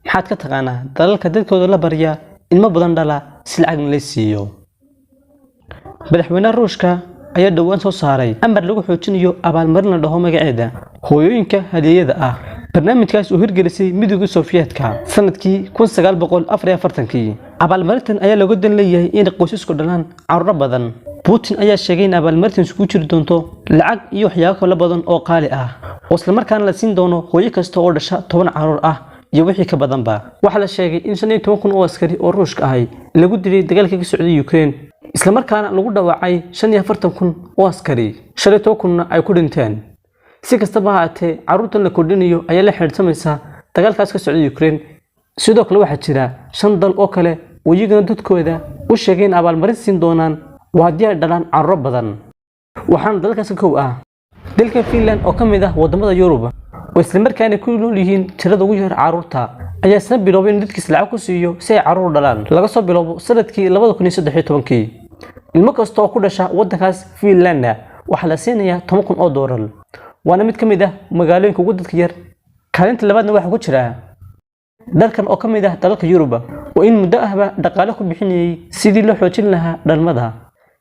Maxaad ka taqaanaa dalalka dadkooda la barya ilmo badan dhala si lacagna la siiyo? Madaxweynaha Ruushka ayaa dhowaan soo saaray amar lagu xoojinayo abaalmarin la dhaho magaceeda hooyooyinka hadiyada ah. Barnaamijkaas uu hirgelisay Midowga Sofiyeetka sanadkii 1944-kii. Abaalmarintan ayaa looga dan leeyahay in qoysasku dhalaan carruuro badan. Putin ayaa sheegay in abaalmarintan isugu jiri doonto lacag iyo waxyaabo kale badan oo qaali ah, oo islamarkaana la siin doono hooyo kasta oo dhasha 10 carruur ah iyo wixii ka badanba. Waxaa la sheegay in 15,000 oo askari oo Ruushka ahi lagu dilay dagaalkii ka socday Ukraine, islamarkaana lagu dhaawacay 45,000 oo askari, 15,000-na ay ku dhinteen. Si kastaba ha ahaatee, carruurtan la kordhinayo ayaa la xidhiidhsamaysa dagaalkaas ka socday Ukraine. Sidoo kale waxaa jira shan dal oo kale oo iyagana dadkooda u sheegay in abaalmarin siin doonaan waa haddii ay dhalaan carruuro badan. Waxaana dalalkaas ka kow ah dalka Finland oo ka mid ah wadamada Yurub, oo islamarkaana ku nool yihiin tirada ugu yar carruurta, ayaa isna biloobay in dadkiis lacag ku siiyo si ay carruur u dhalaan. Laga soo bilowbo sanadkii 2013-kii, ilmo kasta oo ku dhasha waddankaas Finlandna waxaa la siinayaa $10,000, waana mid ka mid ah magaalooyinka ugu dadka yar. Kaalinta labaadna waxaa ku jira dalkan oo ka mid ah dalalka Yurub, oo in muddo ahba dhaqaale ku bixinayay sidii loo xoojin lahaa dhalmada.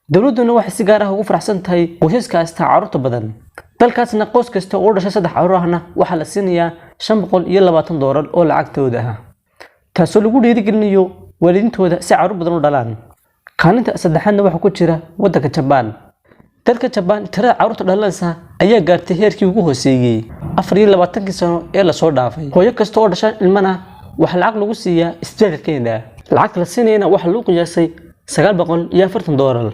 Dowladduna waxay si gaar ah ugu faraxsan tahay qoysaska haysta carruurta badan. Dalkaasna qoys kasta oo u dhashay saddex carruur ahna waxaa la siinayaa $520 oo lacagtooda ah, taasoo lagu dhiirigelinayo waalidiintooda si carruur badan u dhalaan. Kaalinta saddexaadna waxaa ku jira waddanka Jabaan. Dalka Jabaan tirada carruurta dhalanaysa ayaa gaartay heerkii ugu hooseeyey 24-kii sano ee lasoo dhaafay. Hooyo kasta oo dhasha ilmana waxaa lacag lagu siiyaa isbitaalkeeda. Lacagta la siinayana waxaa lagu qiyaasay $940.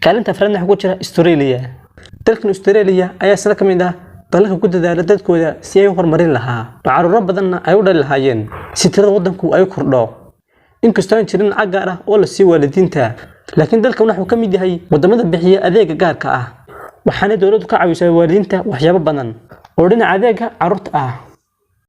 Kaalinta afraadna waxaa ku jira Australia. Dalkan Australia ayaa isna ka mid ah dalalka ku dadaala dadkooda si ay u horumarin lahaa, oo carruuro badanna ay u dhali lahaayeen si tirada waddanku ay u kordho. Inkastoo aan jirin lacag gaar ah oo la siiyo waalidiinta, laakiin dalkan wuxuu ka mid yahay wadamada bixiya adeega gaarka ah, waxaana dowladdu ka caawisaa waalidiinta waxyaabo badan oo dhinaca adeega carruurta ah.